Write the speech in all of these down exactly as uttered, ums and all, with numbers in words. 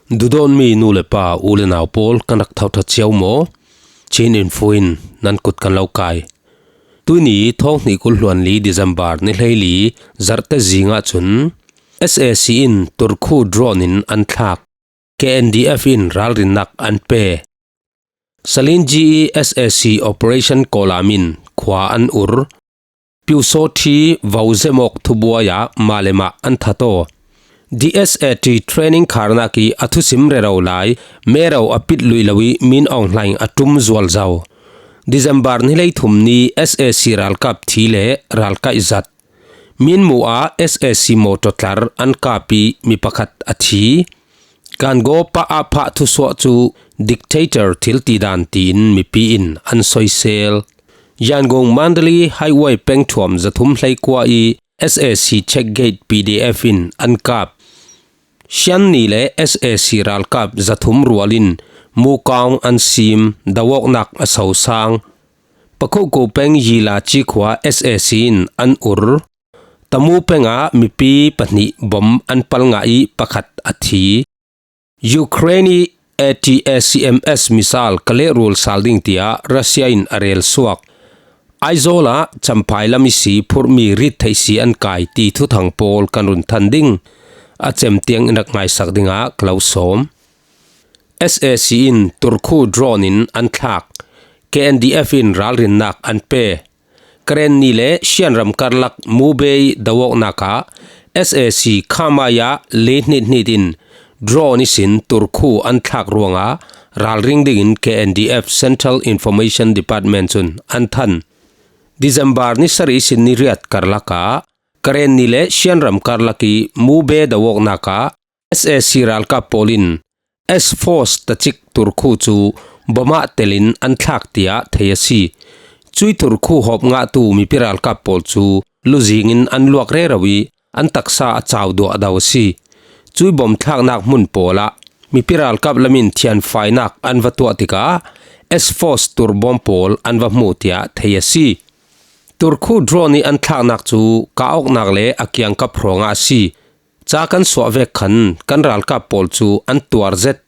Duhdawtmi nu le pa, u le nau pawl, kan rak thotho ciau maw? Chin Info in nan kut kan lo kai. Tuini thawng hnih kul hluan li December ni hleili Zarhte zingah cun S A C in Turkhu drone in an thlak. K N D F in ralrinnak an pe. Salinji i S A C Operation Kawlam in khua an ur. Pyusawthi vo zemawk thubuai ah mah le mah an that aw. D S A T training kharnak i a thusim rero lai, mero a pit luih lo i Min Aung Hlaing a ṭum zual zo. December ni hleithum ni S A C ralkap thi le ralkaih zat. Minmu ah S A C mawṭaw tlar an kap i mi pakhat a thi. Kangawpa a phah thusuah cu dictator thil ti dan tiin mipi in an soisel. Yangon Mandalay Highway pengthuam zathum hleikua i S A C checkgate P D F in an kap. Shan ni le S A C ralkap zathum rual in Mukong an sim, do awknak a sosang. Pakhuko peng Yilaci khua S A C in an ur. Tamu peng ah mipi pahnih bom an pal ngah i pakhat a thi. Ukraine i A T A C M S missile ka lehrul sal ding tiah Russia in a rel suak. Aizawl ah Champhai lam i si phurhmi rit theih si an kai ti thuthang pawl kan run than ding. A cem tiang in rak ngaisak dingah ka lo sawm. S A C in Turkhu drone in an thlak. K N D F in ralrinnak an pe. Karen ni le Shan ram karlak Mubei do awknak ah S A C khamaya le hnithnit in drone ihsin Turkhu an thlak ruangah ralring dingin K N D F Central Information Department cun an than. December ni sarih ihsin ni riat karlak ah Karen ni le Shan ram karlak i Mubei do awknak ah S A C ralkap pawl in S Force tacik Turkhu cu bom ah telin an thlak tiah thei a si. Cui Turkhu hawp ngahtu mipi ralkap pawl cu luzing in an luak rero i an taksa a cau duahdo a si. Cui bom thlaknak hmun pawl ah mipi ralkap lam in thianfainak an va tuah tikah S Force turbom pawl an va hmuh tiah thei a si. Turkhu drone i an thlaknak cu kah awknak le a kiangkap hrawngah a si. Ca kan suah vek khan kan ralkap pawl cu an tuar zet.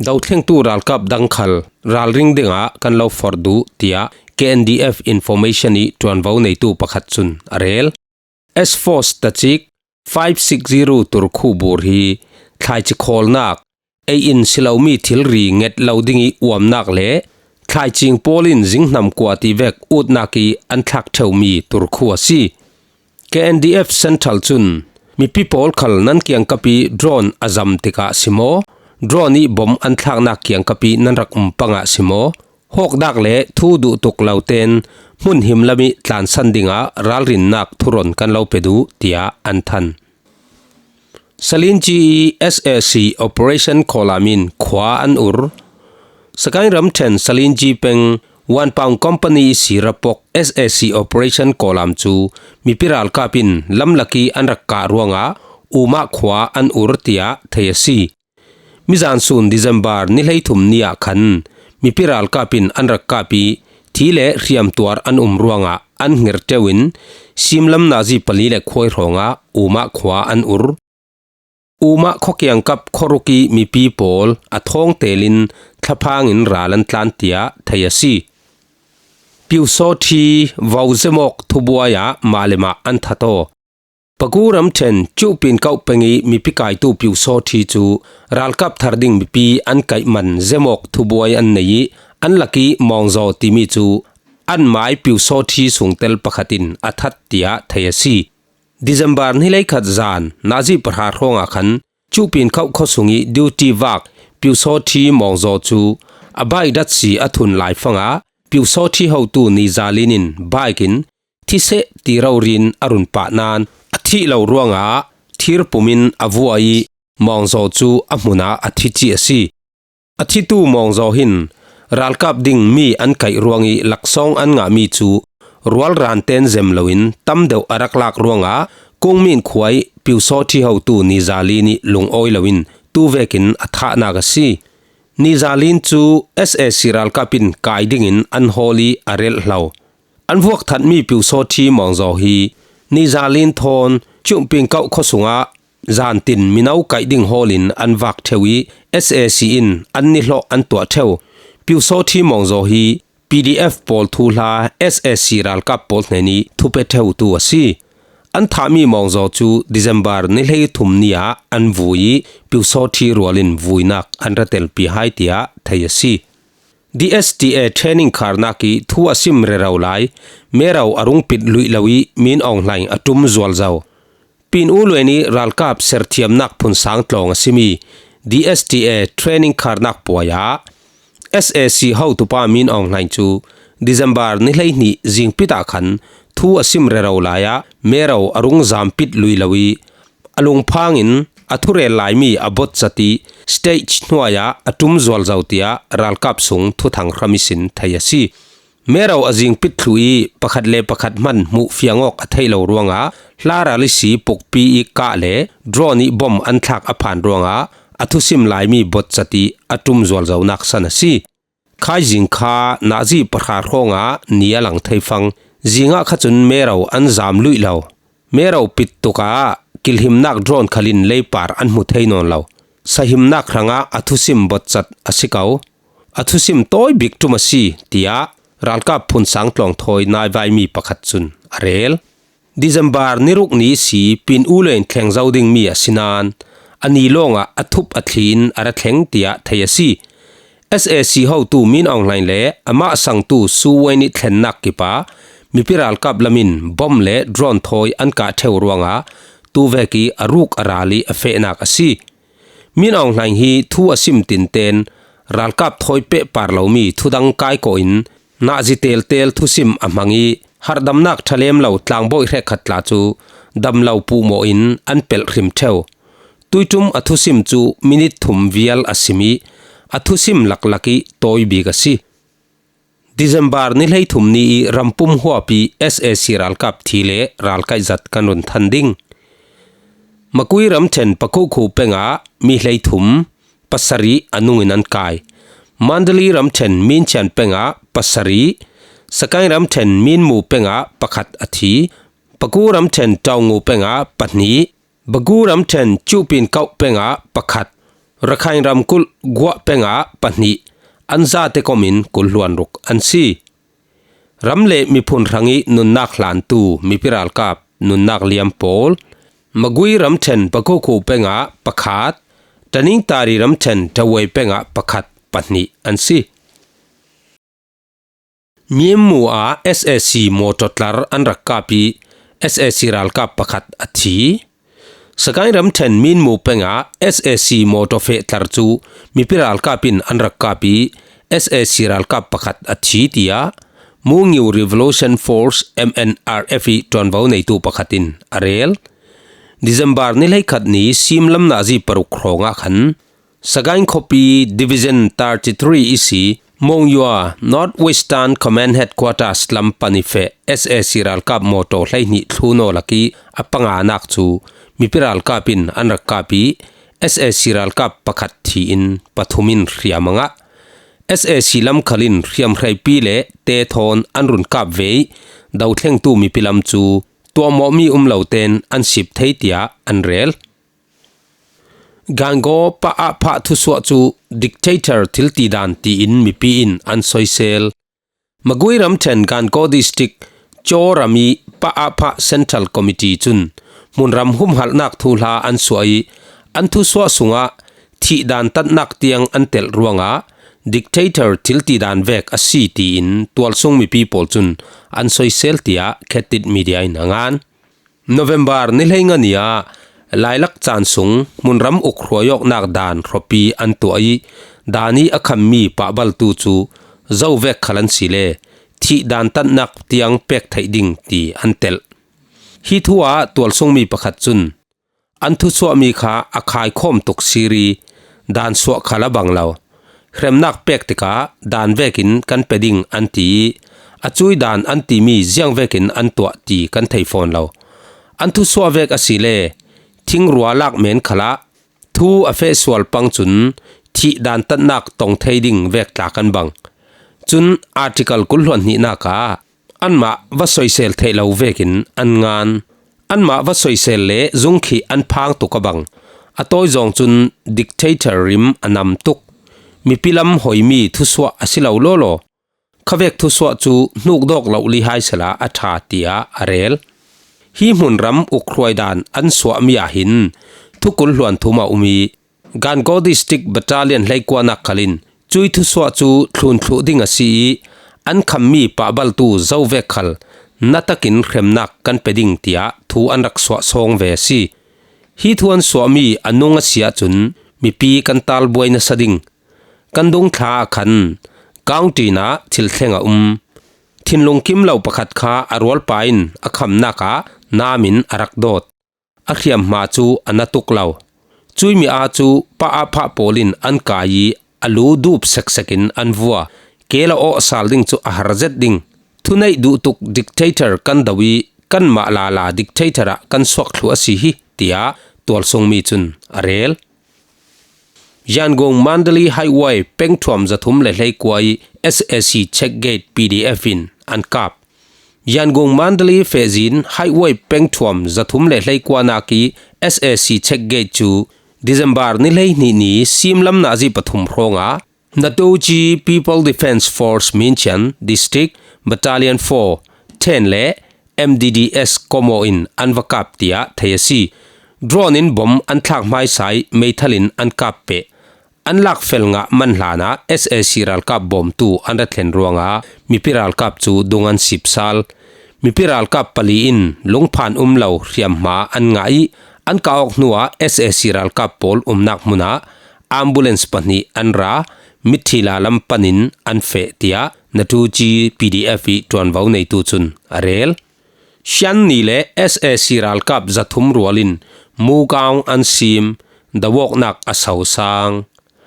Dothlengtu ralkap dang khal ralring dingah kan lo forh duh, tiah K N D F information i ṭuanvo neitu pakhat cun a rel. S Force tacik five six zero Turkhu bur hi thlaici khawlnak, ei in si lomi thilri nget lo ding i uamnak le thlaicing pawl in zinghnam kuati vek utnak i an thlak ṭheumi Turkhu a si. K N D F Central cun mipi pawl khal nan kiangkap i drone a zam tikah si maw, drone i bom an thlaknak kiangkap i nan rak um pangah si maw, hawkdak le thu duhtuk lo tein hmun himlam i tlansan dingah ralrinnak thuron kan lo pe duh, tiah an than. Salinci i S A C Operation Kawlam in khua an ur. Sagaing ramṭhen Salinci peng Wanpaung Company i si rapok S A C Operation Kawlam cu mipi ralkap in lamlak i an rak kah ruangah Umah khua an ur tiah thei a si. Mizan sun December ni hleithum ni ah khan mipi ralkap in an rak kap i thi le hriamtuar an um ruangah an hngir ṭeu in simlam nazi pali le khuai hrawngah Umah khua an ur. Umah khuakiangkap khuaruk i mipi pawl a thawng telin thlaphang in ral an tlan tiah thei a si. Pyusawthi vo zemawk thubuai ah mah le mah an that aw. Paku ramṭhen Cuhpin kauh peng i mipi kaitu Pyusawthi cu ralkap thar ding mipi an kaih man zemawk thubuai an nei i an lak i Mawngzaw timi cu an mai Pyusawthi sungtel pakhat in a that tiah thei a si. December ni hleikhat zan nazi pahra hrawngah khan Cuhpin kauh khuasung i duty vak Pyusawthi Mawngzaw cu a bike datsi a thun laifangah Pyusawthi hotu Nizalin in bike in thi seh ti rori in a run pah nain a thih lo ruangah thir pum in a vuah i Mawngzaw cu a hmunah a thi cih a si. A thitu Mawngzaw hin ralkap ding mi an kaih ruang i laksawng an ngahmi cu rual ran ten zem loin tam deuh a rak lak ruangah Kungmin khua i Pyusawthi hotu Nizalin i lungawi loin tu vekin a thahnak a si. Nizalin cu S A C ralkap in kai dingin an hawl i a relh hlo. An vuak thatmi Pyusawthi Mawngzaw hi Nizalin thawn Cuhpin kauh khuasung ah zantin mino kaih ding hawlin an vak theu ih, S A C in an nihlawh an tuah theu. Pyusawthi Mawngzaw hi P D F pawl thuhla S A C ralkap pawl hnenih thupia theutu a si. An thahmi Mawngzaw cu December ni hleithum ni ah an vui ih, Pyusawthi rualin vuinak an ra telpi hai tiah thei a si. D S T A training kharnak ih thu a sim rero lai, Mero a rung pit luih lo ih Min Aung Hlaing a ṭum zualzo. Pin U Luen ih ralkap serthiamnak phunsang tlawng a simi D S T A training kharnak puai ah S A C hotupa Min Aung Hlaing cu December ni hleihnih zingpit ah khan thu a sim rero lai ah Mero a rung zampit luih lo ih a lungphang in a thurel laimi a botcat ih stage hnuai ah a ṭum zualzo tiah ralkap sung thuthang hram ihsin thei a si. Mero a zingpit thluh ih pakhat le pakhat hman hmuh fiang awk a theih lo ruangah hla ral ihsi pukpi ih kah le drone ih bom an thlak a phan ruangah a thusim laimi botcat ih a ṭum zualzonak san a si. Khaizing kha nazi pahra hrawngah ni a lang thei fang, zingah kha cun Mero an zam luih lo. Mero pit tukah kilhimnak drone khalin leipar an hmu thei nawn lo. Sahimnak hrangah a thusim botcat a si ko. A thusim tawi bik ṭum a si, tiah ralkap phunsang tlawng thawi naivaimi pakhat cun a rel. December ni ruk ni ihsi Pin U Luen thleng zo dingmi a si nain a ni lawngah a thup a thli in a ra thleng tiah thei a si. S A C hotu Min Aung Hlaing le amah sangtu Su Win ih thlennak kipah mipi ralkap lam in bom le drone thawi an kah theu ruangah tuvek ih a ruk a ral ih a fehnak a si. Min Aung Hlaing hi thu a sim tinten ralkap thawi pehpar lomi thudang kaikawh in nazi teltel thusim a hmang ih harhdamnak ṭha lem lo tlangbawi hrekkhat tla cu damlo puhmawh in an pelh hrim theu. Tuiṭum a thusim cu minit thum vial a sim ih a thusim laklak ih tawi bik a si. December ni hleithum ni ih rampum huapi S A C ralkap thi le ralkaihzat kan run than ding. Magway ramṭhen Pakuku pengah mi hleithum, pasarih a nungin an kai. Mandalay ramṭhen Minchian pengah pasarih, Sagaing ramṭhen Minmu pengah pakhat a thi, Bago ramṭhen Taungu pengah pahnih, Bago ramṭhen Cuhpin Kauh pengah pakhat, Rakhine ramkulh Guah pengah pahnih, an zate komin kul hluan ruk an si. Ram le miphun hrangih nunnak hlantu mipi ralkap nunnak liam pawl, Magway ramṭhen Bakuku pengah pakhat, Tanintari ramṭhen Dawei pengah pakhat, pahnih an si. Myanmar ah S A C mawṭaw tlar an rak kap ih S A C ralkap pakhat a thi. Sagaing ramṭhen Minmu pengah S A C mawṭaw feh tlar cu mipi ralkap in an rak kap ih S A C ralkap pakhat a thi, tiah Mungyu Revolution Force, M N R F, ih ṭuanvo neitu pakhat in a rel. December ni hleikhat ni simlam nazi paruk hrawngah khan Sagaing khuapi Division thirty-three ihsi Mongyua North Western Command Headquarters lam pan ih feh S A C ralkap mawṭaw hleihnih thlu naw lakih a panganak cu mipi ralkap in an rak kap ih S A C ralkap pakhat thi in pathum in hriam a ngah. S A C lam khal in hriamhreipi le te thawn an run kap ve ih dothlengtu mipi lam cu tuahmawhmi um lo tein an sip thei tiah an rel. Gangaw Pa Aung Hlaing thusuah cu dictator thiltidan tiin mipi in an soisel. Magway ramṭhen Gangaw District Chaw ram ih Pa Aung Hlaing Central Committee cun hmunram humhalhnak thuhla an suah ih an thusuah sungah thihdan tatnak tiang an telh ruangah dictator thiltidan vek a si tiin tualsung mipi pawl cun an soisel tiah Khetit Media in a ngan. November ni hleinga ni ah lailak caan sung hmunram uk hruaiawknak dan hrawpi an tuah ih dan ih a khammi pahbaltu cu zo vek khal an si le thih dan tatnak tiang pek theih ding ti an telh. Hi thu ah tualsungmi pakhat cun an thusuahmi kha a khaikhawm tuk sir ih dan suah khal a bang lo. Hremnak pek tikah dan vekin kan pe ding an ti ih a cui dan an timi ziang vekin an tuah ti kan thei fawn lo. An thusuah vek asile thingrua lak men khalah thu a feh sual pang cun thih dan tatnak tong thei ding vek tla kan bang. Cun article kul hluan hnihnak ah anmah va soisel theih lo vekin an ngan. Anmah va soisel le zungkhih an phang tuk a bang. A tawi zawng cun dictator rim a nam tuk. Mipi lam hoimi thusuah a si lo lawlaw. Khavek thusuah cu hnukdawk loh lihai sela a ṭha, tiah a rel. Hi hmunram ukhruai dan an suahmi ah hin thukul hluan thum a um i, Gangaw District Battalion hleikuanak khal in cui thusuah cu thlun thluh ding a si i, an khammi pahbaltu zovek khal natakin hremnak kan pe ding, tiah thu an rak suah sawng ve a si. Hi thu an suahmi a nung a si ahcun mipi kan talbuai nasa ding. Kan dungthla ah khan county in ah thil thleng a um. Thinlung kim lo pakhat kha a rualpa in a khamnak ah nam in a rak dawt. A hriamhma cu a na tuk lo. Cuimi aa cu pa aa phah pawl in an kai i a lu dup seksek in an vua. Ke la awh sal ding cu a har zet ding. Thuneih duh tuk dictator kan do i kanmah lala dictator ah kan suak thluh a si hi, tiah tualsungmi cun a rel. Yangon Mandalay Highway pengthuam zathum le hleikua i S A C check gate P D F in an kap. Yangon Mandalay fehzin Highway pengthuam zathum le hleikuanak i S A C check gate cu December ni hleihnih ni simlam nazi pathum hrawngah Natoji People Defense Force Minchian District Battalion four, ten le M D D S Komo in an va kap, tiah thei a si. Drone in bom an thlak hmaisa i meithal in an kap peh. An lakfel ngah man hlanah S A C ralkap bawmtu an ra thlen ruangah mipi ralkap cu dung an sipsal. Mipi ralkap pali in lungphan um lo hriamhma an ngah i, an kah awk hnuah S A C ralkap pawl umnak hmunah ambulance pahnih an ra, mitthi la lam panin an feh, tiah Natoji P D F i ṭuanvo neitu cun a rel. Shan ni le S A C ralkap zathum rual in Mugaung an sim, dawawknak a sosang.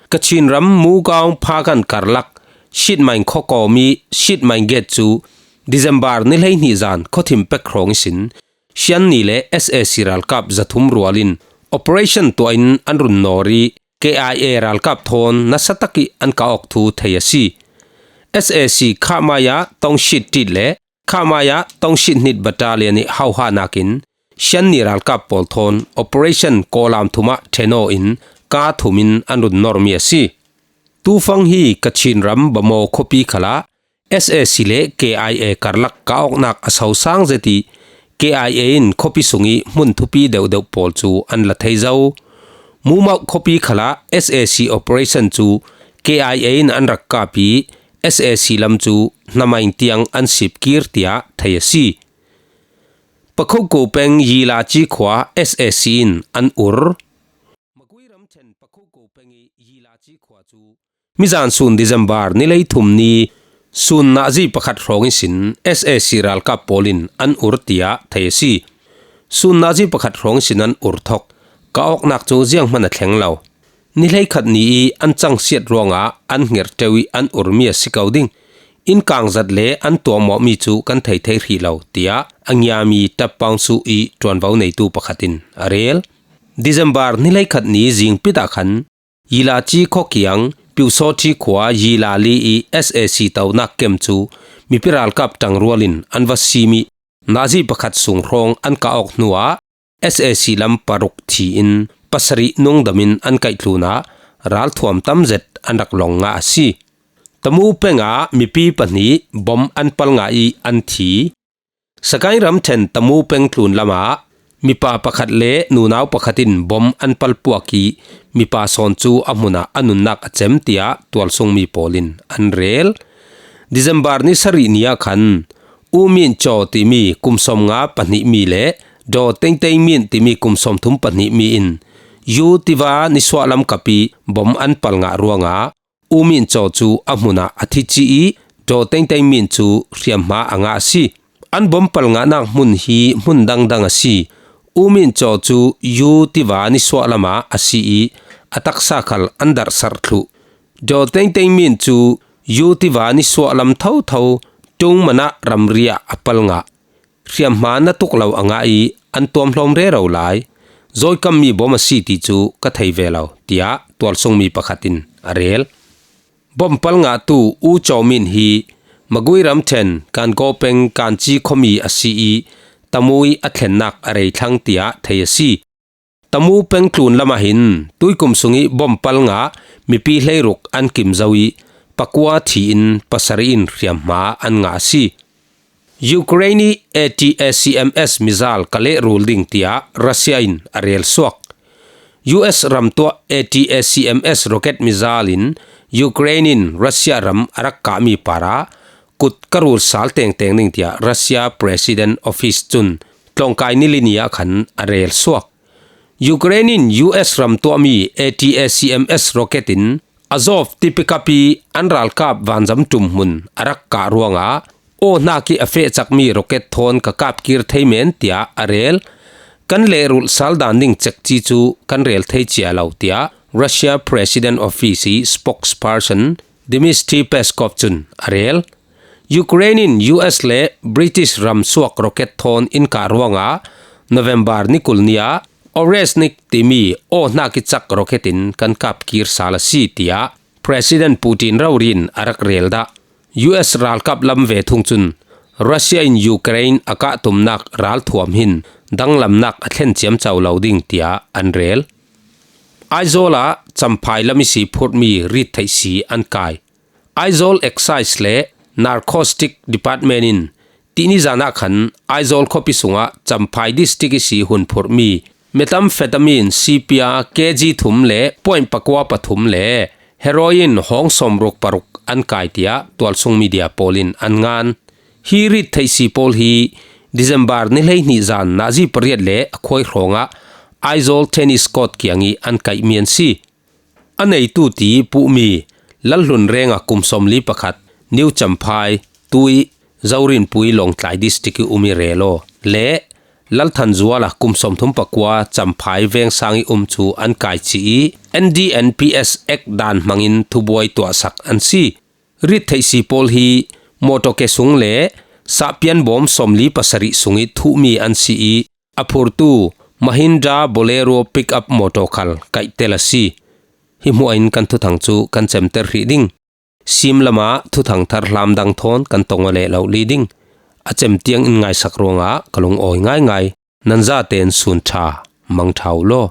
Kachin ram Mugaung phakan karlak Shitmain khuakawm i Shitmain gate cu December ni hleihnih zan khuathim pek hrawng ihsin Shan ni le S A C ralkap zathum rual in operation tuah in an run nawr i K I A ralkap thawn nasa tak i an kah awk thu thei a si. S A C khahmai ah Tongshit tit le khahmai ah Tongshit hnit battalion i hauhahnak in Shan ni ralkap pawl thawn operation kawlam thum ah ṭhen aw in ka thum in an run normi a si. Tufang hi Kachin ram Bamaw khuapi khalah S A C le K I A karlak kah awknak a sosang zet i K I A in khuapi sung i hmun thupi deuhdeuh pawl cu an la thei zo. Mumauh khuapi khalah S A C operation cu K I A in an rak kap i S A C lam cu hnamaing tiang an sipkir, tiah thei a si. Pakhoko peng Yilaci khua S A C in an ur. Magui ramṭhen Pakhoko peng i Yilaci khua cu mizan sun December ni hleithum ni sun nazi pakhat hrawng ihsin S A C ralkap pawl in an ur, tiah thei a si. Sun nazi pakhat hrawng ihsin an ur thawk. Kah awknak cu zianghman a thleng lo. Ni hleikhat ni i an cangsiat ruangah an hngerh ṭeu i an urmi a si ko ding. Innkang zat le an tuahmawhmi cu kan thei thei hrih lo, tiah a ngiami Ṭap Paung Su i ṭuanvo neitu pakhat in a rel. December ni hleikhat ni zingpit ah khan Yilaci khuakiang Pyusawṭhi khua Yilali i S A C tonak kem cu mipi ralkap ṭangrual in an va sim i nazi pakhat sung hrawng an kah awk hnuah S A C lam paruk thi in pasarih nungdam in an kaihtlun ah ralthuam tam zet an rak long ngah a si. Tamu peng ah mipi pahnih bom an pal ngah i an thi. Sagaing ramṭhen Tamu peng tlun lam ah mipa pakhat le nunau pakhat in bom an pal puak i mipa sawn cu a hmun ah a nunnak a cem, tiah tualsungmi pawl in an rel. December ni sarih ni ah khan U Min Caw timi kum sawmnga pahnihmi le Daw Tengteng Min timi kum sawmthum pahnihmi in U Tiva nisuahlam kap i bom an pal ngah ruangah U Min Caw cu a hmun ah a thi ci i Daw Tengteng Min cu hriamhma a ngah a si. An bom pal ngahnak hmun hi hmun dangdang a si. U Min Caw cu U Tiva nisuahlam ah a si i a taksa khal an darhsarh thluh. Daw Tengteng Min cu U Tiva nisuahlam thotho ṭung man ah ramri ah a pal ngah. Hriamhma na tuk lo a ngah i an tuamhlawm rero lai. Zawikammi bom a si ti cu ka thei ve lo, tiah tualsungmi pakhat in a rel. Bom pal ngahtu U Caw Min hi Magui ramṭhen Kankaw peng Kanci khuami a si i Tamu i a thlennak a rei thlang tiah thei a si. Tamu peng tlun lamah hin tuikum sung i bom palnga mipi hleiruk an kim zo i pakua thi in pasarih in hriamhma an ngah a si. Ukraine i A T A C M S missile ka lehrul ding tiah Russia in a rel suak. U S ram tuah A T A C M S rocket missile in Ukraine in Russia ram a rak kahmi parah kut ka rul sal tengteng ding tiah Russia President Office cun tlawngkai ni li ni ah khan a rel suak. Ukraine in U S ram tuahmi A T A C M S rocket in Azov tipikap i an ralkap vanzam ṭum hmun a rak kah ruangah aw hnak i a feh cakmi rocket thawn ka kap kir thei men tiah a rel. Kan lehrulh sal dan ding cekci cu kan rel thei cia lo tiah Russia President Office i spokesperson Dmitry Peskov cun a rel. Ukraine in U S le British ram suak rocket thawn in kah ruangah November ni kul ni ah Oreshnik timi aw hnak i cak rocket in kan kap kir sal a si tiah President Putin rori in a rak rel dah. U S ralkap lam ve thung cun Russia in Ukraine a kah tumnak ralthuam hin danglamnak a thlen ciamco lo ding tiah an rel. Aizawl ah Champhai lam i si phurhmi rit theih si an kai. Aizawl Excise le Narcotic Department in tihni zan ah khan Aizawl khuapi sungah Champhai District i si hun phurhmi methamphetamine C P R K G thum le point pakua pathum le heroin hawng sawmruk paruk an kai tiah tualsung media pawl in an ngan. Hi rit theih si pawl hi December ni hleihnih zan nazi pariat le a khuai hrawngah Aizawl Tennis Court kiang i an kaihmi an si. A neitu ti puhmi Lalhlun renga kum sawmli pakhat New Champhai, tui Zorinpui Lawngtlai District i um i rel aw le Lalthanzuala kum sawmthum pakua Champhai vengsang i um cu an kai ci i N D N P S Act dan hmangin thubuai tuahsak an si. Rit theih si pawl hi motor ke sung le sahpian bawm sawmli pasarih sung i thuhmi an si i a phurtu Mahindra Bolero pickup motor khal kaihtel a si. Hi hmuah in kan thuthang cu kan cemter hrih ding. Sim lamah thuthang thar hlam dang thawn kan tong aw leh lo li ding. A cem tiang in ngaisak ruangah ka lungawi ngaingai. Nan zaten sun ṭha, mang ṭha u law.